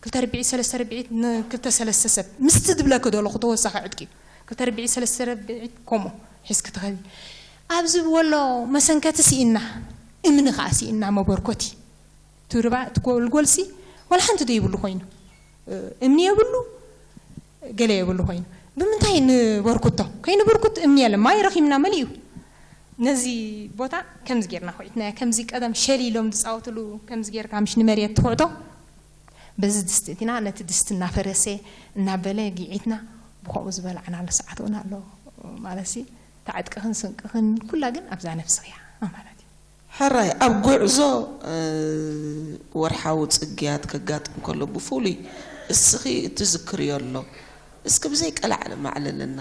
ክልተ ርብዒት ሰለስተ ርብዒት ንክልተ ሰለስተ ሰብ ምስቲ ዝብለኪ ዘለኹ ተወሳኺ ዕጥቂ እዩ። ክልተ ርብዒት ሰለስተ ርብዒት ከምኡ ሒዝኪ ትኸዲ። ኣብዚ ወሎ መሰንከቲ ስኢንና፣ እምኒ ኸዓ ስኢንና መበርኮቲ። እቲ ርባ እቲ ጎልጎልሲ ዋላ ሓንቲ ዘይብሉ ኮይኑ እምኒ የብሉ ገለ የብሉ ኮይኑ ብምንታይ ንበርኩቶ ከይንብርኩት እምኒ የለ ማይ ረኺብና መሊኡ ነዚ ቦታ ከምዚ ጌርና ኮይትና ከምዚ ቀደም ሸሊ ኢሎም ዝፃወትሉ ከምዚ ጌርካ ምሽ ንመሬት ትኹዕቶ በዚ ድስቲ እቲና ነቲ ድስቲ እናፈረሰ እናበለ ጊዒትና ብከምኡ ዝበላዕናሉ ሰዓት እውን ኣሎ ማለት ሲ ታዕጥቅኽን ስንቅኽን ኩላ ግን ኣብዛ ነፍስኽያ ማለት እዩ ሕራይ ኣብ ጉዕዞ ወርሓዊ ጽግያት ከጋጥም ከሎ ብፍሉይ እስኺ እትዝክርዮ ኣሎ እስኪ ብዘይ ቀላዕለ ማዕለልና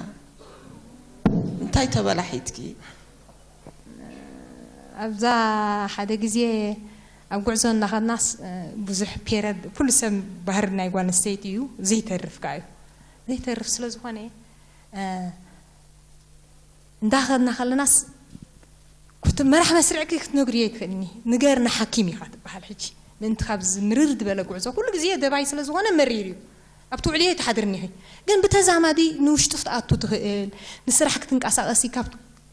እንታይ ተበላሒትኪ ኣብዛ ሓደ ግዜ ኣብ ጉዕዞ እናኸድናስ ብዙሕ ፔረድ ኩሉ ሰብ ባህሪ ናይ ጓል ኣንስተይቲ እዩ ዘይተርፍ ከዓ እዩ ዘይተርፍ ስለ ዝኾነ እንዳኸድና ከለናስ ኩት መራሕ መስርዕኪ ክትነግርዮ ይትኽእልኒ ንገር ንሓኪም ኢኻ ትበሃል ሕጂ ምእንቲ ካብዚ ምርር ዝበለ ጉዕዞ ኩሉ ግዜ ደባይ ስለ ዝኾነ መሪር እዩ ኣብቲ ውዕልዮ ኣይትሓድርን ኢኺ ግን ብተዛማዲ ንውሽጢ ክትኣቱ ትኽእል ንስራሕ ክትንቀሳቐሲ ካብ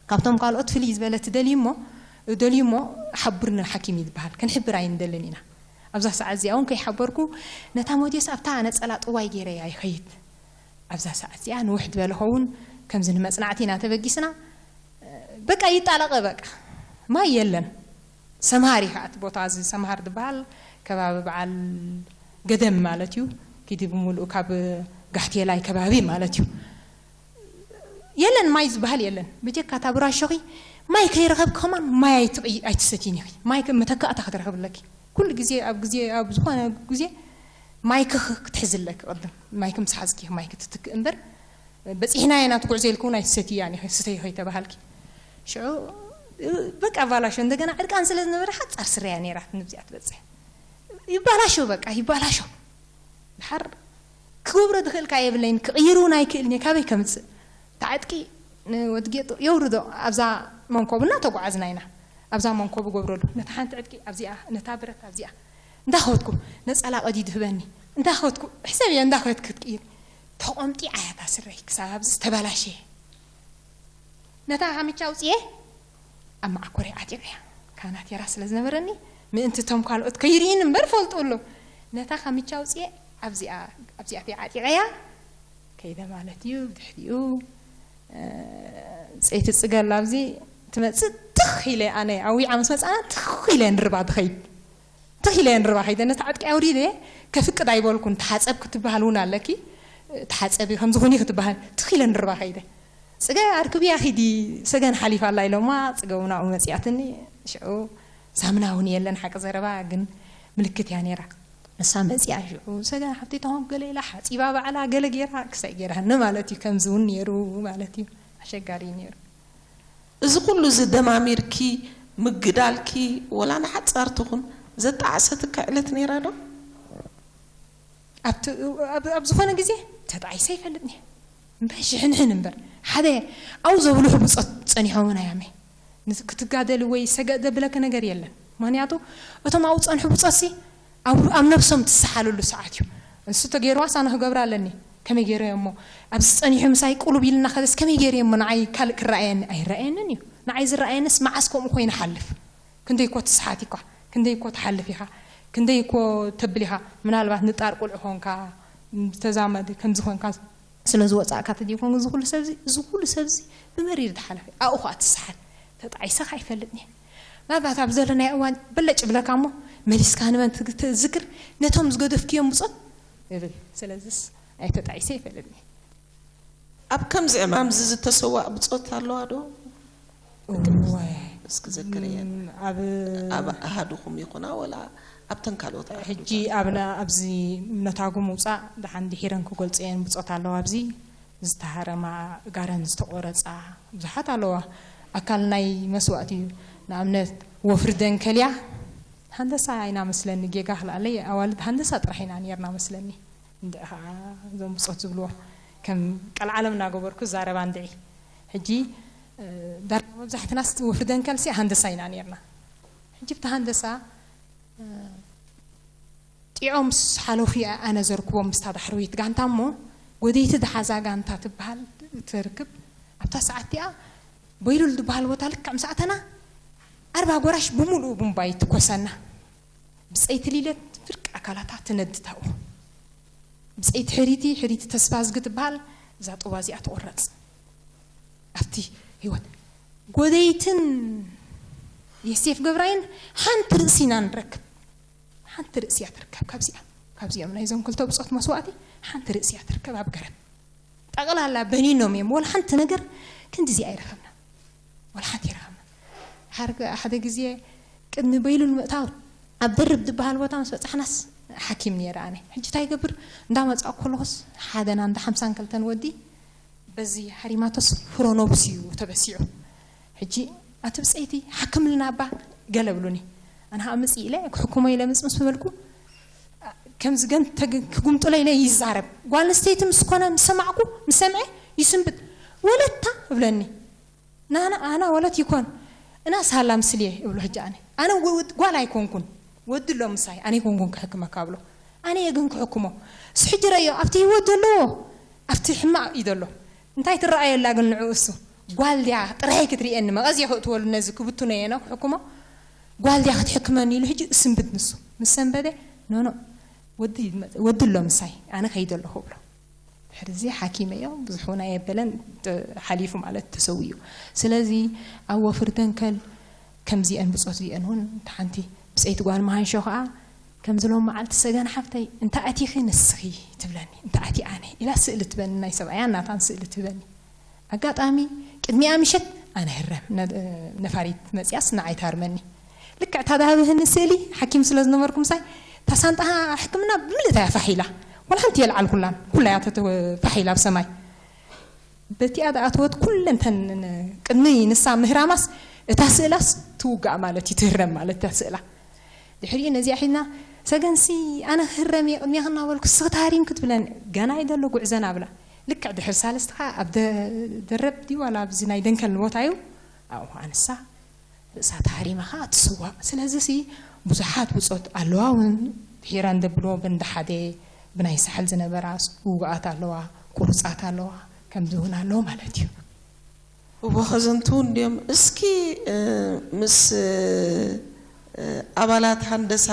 ካብቶም ካልኦት ፍልይ ዝበለ ትደልዩ እሞ ደልዩ እሞ ሓቡርኒ ሓኪም እዩ ዝበሃል ክንሕብር ኣይንደልን ኢና ኣብዛ ሰዓት እዚኣ እውን ከይሓበርኩ ነታ ሞዴስ ኣብታ ነፀላ ጥዋይ ገይረያ ይኸይድ ኣብዛ ሰዓት እዚኣ ንውሕ ዝበለ ኸውን ከምዚ ንመጽናዕቲ ኢና ተበጊስና በቃ ይጣለቐ በቃ ማይ የለን ሰምሃር እዩ ከዓ እቲ ቦታ እዚ ሰምሃር ዝበሃል ከባቢ በዓል ገደም ማለት እዩ ኪዲ ብምሉእ ካብ ጋሕቴላይ ከባቢ ማለት እዩ የለን ማይ ዝበሃል የለን ብጀካ እታ ብራሾኺ ማይ ከይረኸብኪ ከማን ማይ ኣይትሰትይን ኢኺ ማይ መተካእታ ክትረኽብ ኣለኪ ኩሉ ግዜ ኣብ ግዜ ኣብ ዝኾነ ግዜ ማይክኺ ክትሕዚ ኣለኪ ቅድም ማይኪ ምስ ሓዝኪ ኢኺ ማይኪ ትትክእ እምበር በፂሕናዮ ናቱ ጉዕዞ ኢልኪ እውን ኣይትሰትያን ኢኺ ስተይ ከይተባሃልኪ ሽዑ በቃ ኣባላሾ እንደገና ዕርቃን ስለ ዝነበረ ሓፃር ስረያ ነይራት ንብዚኣ ትበፅሕ ይባላሾ በቃ ይባላሾ ድሓር ክገብሮ ዝኽእል ካ የብለይን ክቕይር እውን ኣይክእልን እየ ካበይ ከምፅእ ተዓጥቂ ንወድጌጡ የውርዶ ኣብዛ መንኮብ እናተጓዓዝና ኢና ኣብዛ መንኮብ ገብረሉ ነታ ሓንቲ ዕጥቂ ኣብዚኣ ነታ ብረት ኣብዚኣ እንዳኸትኩ ነፀላ ቀዲዱ ህበኒ እንዳኸትኩ ሕሰብ እየ እንዳኸት ክትቅይር ተቆምጢ ዓያታ ስረይ ክሳብ ኣብዚ ዝተበላሸየ ነታ ካምቻ ኣውፅኤ ኣብ መዓኮረይ ዓጢቐያ ካናቴራ ስለ ዝነበረኒ ምእንቲ እቶም ካልኦት ከይርእይኒ እምበር ፈልጡ ኣሎ ነታ ካምቻ ኣውፅኤ ኣብዚኣ ኣብዚኣተይ ዓጢቐያ ከይደ ማለት እዩ ብድሕሪኡ ፀይቲ ፅገል ኣብዚ ትመፅእ ትኽ ኢለ ኣነ ኣዊዓ ምስ መፃና ትኽ ኢለ ንርባ ድኸይድ ትኽ ኢለ ንርባ ከይደ ነቲ ዓጥቂ ኣውሪደ ከፍቅድ ኣይበልኩን ተሓፀብ ክትበሃል እውን ኣለኪ ተሓፀቢ ከምዚ ኩኒ ክትበሃል ትኽ ኢለ ንርባ ከይደ ፅገ ኣርክብያ ኪዲ ሰገን ሓሊፋ ኣላ ኢሎማ ፅገ እውን ኣብኡ መፅያትኒ ሽዑ ሳምና እውን የለን ሓቂ ዘረባ ግን ምልክት እያ ነይራ ንሳ መፅያ ሽዑ ሰገን ሓፍቲ ተኾንኩ ገለ ኢላ ሓፂባ ባዕላ ገለ ገይራ ክሳይ ገይራኒ ማለት እዩ ከምዚ እውን ነይሩ ማለት እዩ ኣሸጋሪ እዩ ነይሩ እዚ ኩሉ እዚ ደማሚርኪ ምግዳልኪ ወላ ንሓፃር ትኹን ዘጣዓሰትካ ዕለት ነይራ ዶ? ኣብቲ- ኣብ ኣብ ዝኾነ ግዜ ተጣዒሰ ይፈልጥኒ እምበር ሽሕንሕን እምበር ሓደ ኣብኡ ዘብልሑ ብጾት ጸኒሖም ናያመ ክትጋደል ወይ ሰገእ ዘብለከ ነገር የለን። ምክንያቱ እቶም ኣብኡ ጸንሑ ብጾትሲ ኣብ ኣብ ነብሶም ትሰሓለሉ ሰዓት እዩ። እሱ ተገይርዋስ ኣነ ክገብራ ኣለኒ። ከመይ ገይረ እሞ ኣብዚ ጸኒሑ ምሳይ ቁሉብ ኢልና ከደስ ከመይ ገይረ እሞ ንዓይ ካልእ ክረኣየኒ ኣይረኣየንን እዩ። ንዓይ ዝረኣየንስ መዓስ ከምኡ ኮይኑ ሓልፍ ክንደይ እኮ ትስሓት ኢኳ ክንደይ እኮ ትሓልፍ ኢኻ ክንደይ እኮ ተብል ኢኻ ምናልባት ንጣር ቁልዕ ኾንካ ተዛመድ ከምዚ ኾንካ ስለ ዝወፃእካ ተደይኮን እዚ ኩሉ ሰብዚ እዚ ኩሉ ሰብዚ ብመሪር ዝሓለፈ ኣብኡ ኸዓ ትስሓት ተጣዒሰኻ ኣይፈልጥን እየ ናባት ኣብ ዘለናዮ እዋን በለጭ ብለካ እሞ መሊስካ ንመን ትዝክር ነቶም ዝገደፍክዮም ብፆት እብል ስለዚስ ኣይተጣዒሰ ይፈልጥን እየ ኣብ ከምዚ ዕማም እዚ ዝተሰዋእ ብፆት ኣለዋ ዶ? እወ እስኪ ዘክርየን ኣብ ኣብ ኣሃዱኹም ይኹና ወላ ኣብተን ካልኦት ሕጂ ኣብና ኣብዚ ነታጉ ምውፃእ ደሓን ድሒረን ክገልፀየን ብፆት ኣለዋ ኣብዚ ዝተሃረማ እጋረን ዝተቆረፃ ብዙሓት ኣለዋ ኣካል ናይ መስዋእቲ እዩ ንኣብነት ወፍሪ ደንከልያ ሃንደሳ ኢና መስለኒ ጌጋ ክልኣለይ ኣዋልድ ሃንደሳ ጥራሕ ኢና ነርና መስለኒ እንድዒ ከዓ እዞም ብፆት ዝብልዎ ከም ቀልዓለም እናገበርኩ ዛረባ እንድዒ ሕጂ ዳርጋ መብዛሕትናስ ወፍሪ ደንከልሲ ሃንደሳ ኢና ነርና ሕጂ ብቲ ሃንደሳ ጢዖም ምስ ሓለፉ እየ ኣነ ዘርክቦም ምስታ ዳሕረወይቲ ጋንታ እሞ ጎደይቲ ዝሓዛ ጋንታ ትበሃል ትርክብ ኣብታ ሰዓት እቲኣ በይሉል ዝበሃል ቦታ ልክዕ ምስ ኣተና ኣርባ ጎራሽ ብምሉኡ ቡምባ ይትኮሰና ብፀይቲ ሊለት ፍርቂ ኣካላታ ትነድድ ኣብኡ ብፀይቲ ሕሪቲ ሕሪቲ ተስፋዝጊ ትበሃል እዛ ጡባ እዚኣ ትቑረፅ ኣብቲ ህይወት ጎደይትን የሴፍ ገብራይን ሓንቲ ርእሲ ኢና ንረክብ ሓንቲ ርእሲ እያ ትርከብ ካብዚኣ ካብዚኦም ናይዞም ክልተ ብፆት መስዋእቲ ሓንቲ ርእሲ እያ ትርከብ ኣብ ገረብ ጠቕላላ በኒኖም እዮም ወላ ሓንቲ ነገር ክንድዚ ኣይረኸብና ወላ ሓንቲ ይረኸብና ሓደ ግዜ ቅድሚ በይሉ ንምእታው ኣብ ደርብ ዝበሃል ቦታ ምስ በፃሕናስ ሓኪም ነይረ ኣነ ሕጂ እንታይ ይገብር እንዳመፃእ ከለኹስ ሓደና እንዳ ሓምሳን ከልተን ወዲ በዚ ሃሪማቶስ ፍሮኖብስ እዩ ተበሲዑ ሕጂ ኣቲ ብፀይቲ ሓክምልና እባ ገለ ብሉኒ ኣነ ከዓ ምፅ ኢለ ክሕክሞ ኢለ ምፅ ምስ በልኩ ከምዚ ገን ክጉምጥሎ ኢለ ይዛረብ ጓል ኣንስተይቲ ምስ ኮነ ምስ ሰማዕኩ ምስ ሰምዐ ይስንብድ ወለታ እብለኒ ናና ኣና ወለት ይኮን እና ሳላ ምስልየ እብሎ ሕጂ ኣነ ኣነ ጓል ኣይኮንኩን ወዲ ኣሎ ምሳይ ኣነ ይኮንኩን ክሕክመካ ብሎ ኣነ እየ ግን ክሕክሞ ስሕጂ ረዮ ኣብቲ ህይወት ዘለዎ ኣብቲ ሕማቕ እዩ ዘሎ እንታይ ትረኣየላ ግን ንዑ እሱ ጓል ድያ ጥራይ ክትርእየኒ መቐዝ እየ ክእትወሉ ነዚ ክብትኖ እየ ነው ክሕክሞ ጓል ድያ ክትሕክመኒ ኢሉ ሕጂ እስንብድ ንሱ ምስ ሰንበደ ኖኖ ወዲ ኣሎ ምሳይ ኣነ ከይደ ኣለኹ ብሎ ድሕርዚ ሓኪመዮ ብዙሕ እውን ኣየበለን ሓሊፉ ማለት ተሰዊኡ ስለዚ ኣብ ወፍሪ ደንከል ከምዚአን ብፆት እዚአን እውን ሓንቲ ብፀይቲ ጓል መሃንሾ ከዓ ከምዚ ሎም መዓልቲ ሰገን ሓፍተይ እንተ ኣቲኺ ንስኺ ትብለኒ እንተ ኣቲ ኣነ ኢላ ስእሊ ትበኒ ናይ ሰብኣያን ናታን ስእሊ ትበኒ ኣጋጣሚ ቅድሚኣ ምሸት ኣነ ህረም ነፋሪት መፅያስ ንዓይ ታርመኒ ልክዕ እታ ዳሃብህኒ ስእሊ ሓኪም ስለ ዝነበርኩ ምሳይ እታ ሳንጣ ሕክምና ብምልእታ እያ ፋሕ ኢላ ዋላ ሓንቲ የልዓልኩላን ኩላ እያ ፋሕ ኢላ ኣብ ሰማይ በቲኣ ዝኣተወት ኩለንተን ቅድሚ ንሳ ምህራማስ እታ ስእላስ ትውጋእ ማለት እዩ ትህረም ማለት እታ ስእላ ድሕሪኡ ነዚኣ ሒዝና ሰገንሲ ኣነ ክህረም እየ ቅድሚያ ክናበልኩ ስኽታሪም ክትብለን ገና ይደሎ ጉዕዘና ብላ ልክዕ ድሕሪ ሳልስቲ ከዓ ኣብ ደረብ ድዩ ዋላ ኣብዚ ናይ ደንከል ቦታ እዩ ኣብኡ ከዓ ንሳ ርእሳ ተሃሪማ ከዓ ትስዋእ ስለዚ ሲ ብዙሓት ብፆት ኣለዋ እውን ድሒረን ደብሎ ብንዳ ሓደ ብናይ ሳሕል ዝነበራ ውጉኣት ኣለዋ ቁሩፃት ኣለዋ ከምዚ እውን ኣለዎ ማለት እዩ እወ ከዘንቱ እንዲዮም እስኪ ምስ ኣባላት ሃንደሳ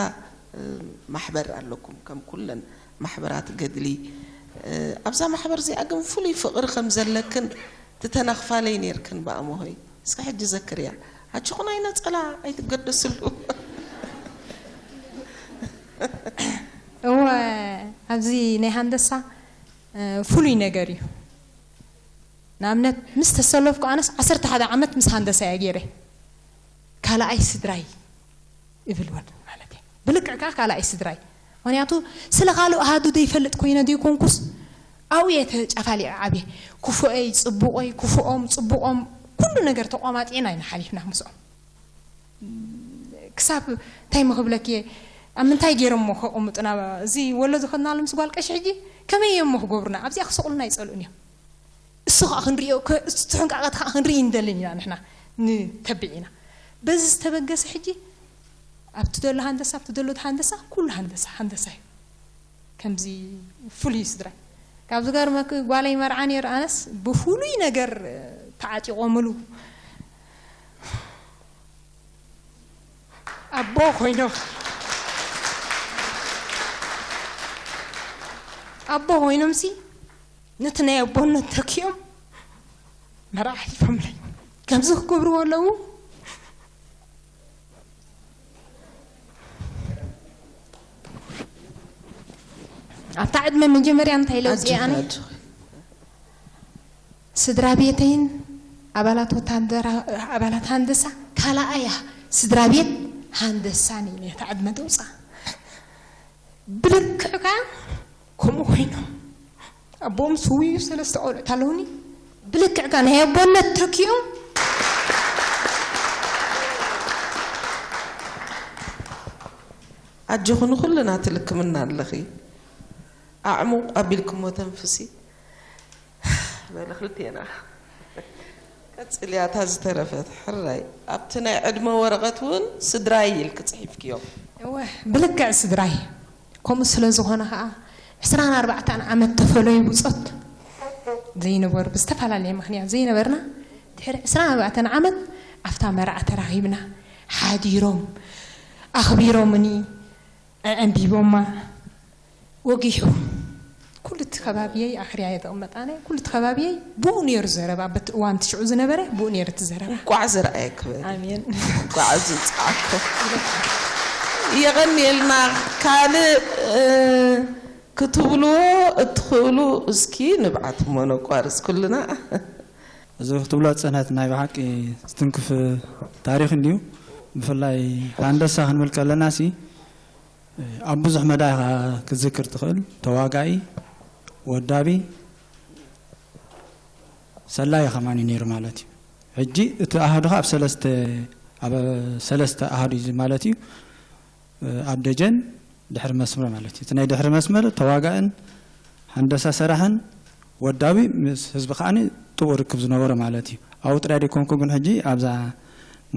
ማሕበር ኣለኩም ከም ኩለን ማሕበራት ገድሊ ኣብዛ ማሕበር እዚኣ ግን ፍሉይ ፍቕሪ ከም ዘለክን ትተነኽፋለይ ነርክን ብኣምሆይ እስኪ ሕጂ ዘክርያ ኣችኹን ኣይነፀላ ኣይትገደስሉ እወ ኣብዚ ናይ ሃንደሳ ፍሉይ ነገር እዩ ንኣብነት ምስ ተሰለፍኩ ኣነስ ዓሰርተ ሓደ ዓመት ምስ ሃንደሳ እየ ገይረ ካልኣይ ስድራይ እብል ወን ማለት እዩ ብልክዕ ከዓ ካልኣይ ስድራይ ምክንያቱ ስለ ካልእ ኣሃዱ ዘይፈልጥ ኮይነ ዘይኮንኩስ ኣብኡ እየ ተጫፋሊዐ ዓብየ ክፉአይ ፅቡቆይ ክፉኦም ፅቡቆም ኩሉ ነገር ተቋማጢ ኢና ኢና ሓሊፍና ምስኦም ክሳብ እንታይ ምኽብለክ እየ፣ ኣብ ምንታይ ገይሮሞ ከቐምጡና? እዚ ወሎ ዝኸድናሉ ምስ ጓል ቀሺ ሕጂ ከመይ እዮም ክገብሩና? ኣብዚኣ ክሰቕሉና ይጸልኡን እዮም። እሱ ኸኣ ክንርእዮ፣ ከ-፣ እሱ ትሕንቃቐት ኸኣ ክንርኢ እንደልን ኢና ንሕና ንተብዕ ኢና። በዚ ዝተበገሰ ሕጂ ኣብቲ ዘሎ ሃንደሳ፣ ኣብቲ ዘሎ ሃንደሳ፣ ኩሉ ሃንደሳ፣ ሃንደሳ እዩ። ከምዚ ፍሉይ ስድራ። ካብ ዝገርመክ ጓለይ መርዓ ነይሩ፣ ኣነስ ብፍሉይ ነገር ተዓጢቖምሉ። ኣቦ ኮይኖም፣ ኣቦ ኮይኖምሲ ነቲ ናይ ኣቦነት ተኪኦም መርዓ ሓሊፎምለይ። ከምዚ ክገብርዎ ኣለዉ። ኣብታ ዕድመ መጀመርያ እንታይ ለውጢ ኣነ? ኣጆኺ፣ ኣጆኺ። ስድራ ቤተይን ኣባላት ወታደራ-፣ ኣባላት ሃንደሳ ካልኣያ ስድራ ቤት ሃንደሳን እዩ ነታ ዕድመ ተውፅኣ። ብልክዕ ከኣ ከምኡ ኮይኖም። ኣቦኦም ስውዩ ሰለስተ ቆልዑት ኣለውኒ። ብልክዕ ከኣ ናይ ኣቦነት ተኪኦም። ኣጆኺ፣ ንኹልና ትልክምና ኣለኺ። ኣዕሙቕ ኣቢልክሞ ተንፍሲ። በሊ ክልቴና። ቀጽልያ እታ ዝተረፈት። ሕራይ። ኣብቲ ናይ ዕድመ ወረቐት እውን ስድራይ ኢልኪ ጽሒፍክዮ። እወ፣ ብልክዕ ስድራይ። ከምኡ ስለ ዝኾነ ኸኣ ዕስራን ኣርባዕተን ዓመት ተፈለዩ ብጾት ዘይነበሩ፣ ብዝተፈላለየ ምኽንያት ዘይነበርና፣ ድሕሪ ዕስራን ኣርባዕተን ዓመት ኣብታ መርዓ ተራኺብና፣ ሓዲሮም፣ ኣኽቢሮምኒ፣ ኣዐንቢቦማ፣ ወጊሑ። ኩሉ እቲ ከባቢየይ ኣኽርያ እየ ዝቕመጥ ኣነ። ኩሉ እቲ ከባቢየይ ብኡ ነይሩ ዘረባ፣ በቲ እዋን እቲ ሽዑ ዝነበረ ብኡ ነይሩ እቲ ዘረባ። እንቋዕ ዝረኣየ ክበል። ኣሜን። እንቋዕ ዝምጽኣኮ። የቐንየልና። ካልእ፣ እ፣ ክትብልዎ እትኽእሉ እስኪ ንብዓት እሞ ነቋርጽ ኩልና። እዚ ክትብሎ ዝጸንሐት ናይ ብሓቂ ዝትንክፍ ታሪኽ እንድዩ። ብፍላይ ሃንደሳ ክንብል ከለና ሲ ኣብ ብዙሕ መዳይ ኢኻ ክትዝክር ትኽእል። ተዋጋኢ፣ ወዳቢ፣ ሰላዪ ከማን እዩ ነይሩ ማለት እዩ። ሕጂ እቲ ኣሃዱ ኸኣ ኣብ ሰለስተ፣ ኣብ ሰለስተ ኣሃዱ እዩ ማለት እዩ። ኣብ ደጀን ድሕሪ መስመር ማለት እዩ። እቲ ናይ ድሕሪ መስመር ተዋጋእን ሃንደሳ ሰራሕን ወዳቢ ምስ ህዝቢ ከኣ ጥቡቕ ርክብ ዝነበሮ ማለት እዩ። ኣብኡ ጥራይ ዘይኮንኩ ግን ሕጂ ኣብዛ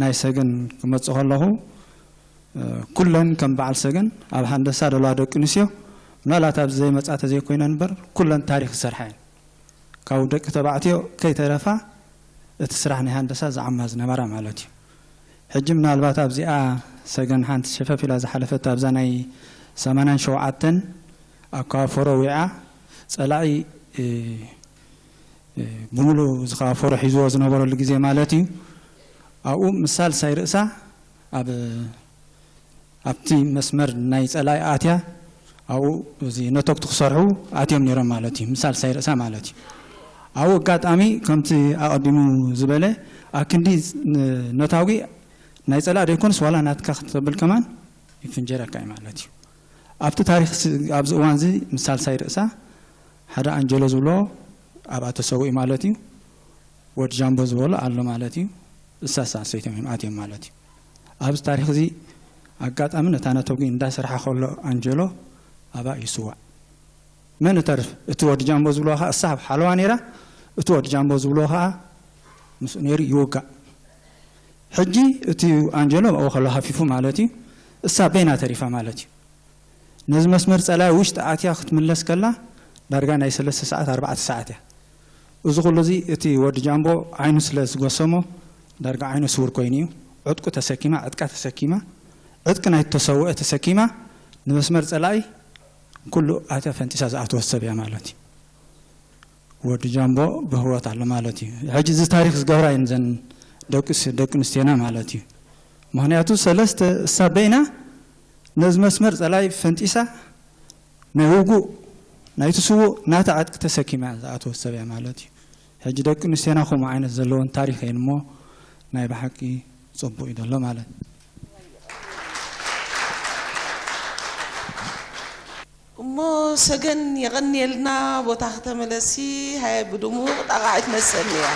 ናይ ሰገን ክመጽእ ከለኹ፣ እ፣ ኩለን ከም በዓል ሰገን ኣብ ሃንደሳ ዘለዋ ደቂ ኣንስትዮ፣ ምናልባት ኣብዚ ዘይመጻ ተዘይኮይነን እምበር ኩለን ታሪኽ ዝሰርሓ እየን። ካብ ደቂ ተባዕትዮ ከይተረፋ እቲ ስራሕ ናይ ሃንደሳ ዝዓማ ዝነበራ ማለት እዩ። ሕጂ ምናልባት ኣብዚኣ ሰገን ሓንቲ ሸፈፍ ኢላ ዝሓለፈት ኣብዛ ናይ ሰማንያን ሸውዓተን ኣብ ከባቢ ፈሮ ዊዓ ጸላኢ፣ እ፣ እ፣ ብምሉእ እዚ ከባቢ ፈሮ ሒዝዎ ዝነበረሉ ግዜ ማለት እዩ። ኣብኡ ምስ ሳልሳይ ርእሳ ኣብ ኣብቲ መስመር ናይ ጸላኢ ኣትያ ኣብኡ እዚ ነተጉቲ ክሰርሑ ኣትዮም ነይሮም ማለት እዩ፣ ምስ ሳልሳይ ርእሳ ማለት እዩ። ኣብኡ ኣጋጣሚ ከምቲ ኣቐዲሙ ዝበለ ኣክንዲ ን-፣ ነታጒ ናይ ጸላኢ ዘይኮነስ ዋላ ናትካ ክትብል ከማን ይፍንጀረካ እዩ ማለት እዩ። ኣብቲ ታሪኽ ስ-፣ ኣብዚ እዋን እዚ ምስ ሳልሳይ ርእሳ ሓደ ኣንጀሎ ዝብሎ ኣብኣ ተሰዊኡ ማለት እዩ። ወዲ ጃምቦ ዝበሎ ኣሎ ማለት እዩ። እሳሳ ሰይቶም እዮም ኣትዮም ማለት እዩ። ኣብዚ ታሪኽ እዚ ኣጋጣሚ ነታ ነተጒ እንዳሰርሓ ከሎ ኣንጀሎ ኣብኣ ይስዋእ። መን እተርፍ? እቲ ወዲ ጃምቦ ዝብልዎ ኸዓ እሳ ኣብ ሓለዋ ነይራ፣ እቲ ወዲ ጃምቦ ዝብልዎ ኸዓ ምስኡ ነይሩ ይውጋእ። ሕጂ እቲ ኣንጀሎ ኣብኡ ከሎ ሃፊፉ ማለት እዩ። እሳ በይና ተሪፋ ማለት እዩ። ነዚ መስመር ጸላኢ ውሽጢ ኣትያ ክትምለስ ከላ ዳርጋ ናይ ሰለስተ ሰዓት፣ ኣርባዕተ ሰዓት እያ። እዚ ኩሉ እዚ እቲ ወዲ ጃምቦ ዓይኑ ስለ ዝጎሰሞ ዳርጋ ዓይኑ ስውር ኮይኑ እዩ። ዕጥቁ ተሰኪማ፣ ዕጥቃ ተሰኪማ፣ ዕጥቂ ናይ ተሰውአ ተሰኪማ ንመስመር ጸላኢ ኩሉ ኣትያ ፈንጢሳ ዝኣተወት ሰብ እያ ማለት እዩ። ወዲ ጃምቦ ብህይወት ኣሎ ማለት እዩ። ሕጂ እዚ ታሪኽ ዝገብራ እየን እዘን ደቂ ስ-፣ ደቂ ኣንስትዮና ማለት እዩ። ምኽንያቱ ሰለስተ እሳ በይና ነዚ መስመር ጸላኢ ፈንጢሳ ናይ ውጉእ ናይቲ ስዉእ ናታ ዕጥቂ ተሰኪማ ዝኣተወት ሰብ እያ ማለት እዩ። ሕጂ ደቂ ኣንስትዮና ከምኡ ዓይነት ዘለወን ታሪኽ እየን እሞ ናይ ብሓቂ ጽቡቕ እዩ ዘሎ ማለት እዩ። እሞ ሰገን የቐንየልና፣ ቦታ ክተመለሲ ሃየ ብድሙቕ ጣቓዒት መሰኒ እያ።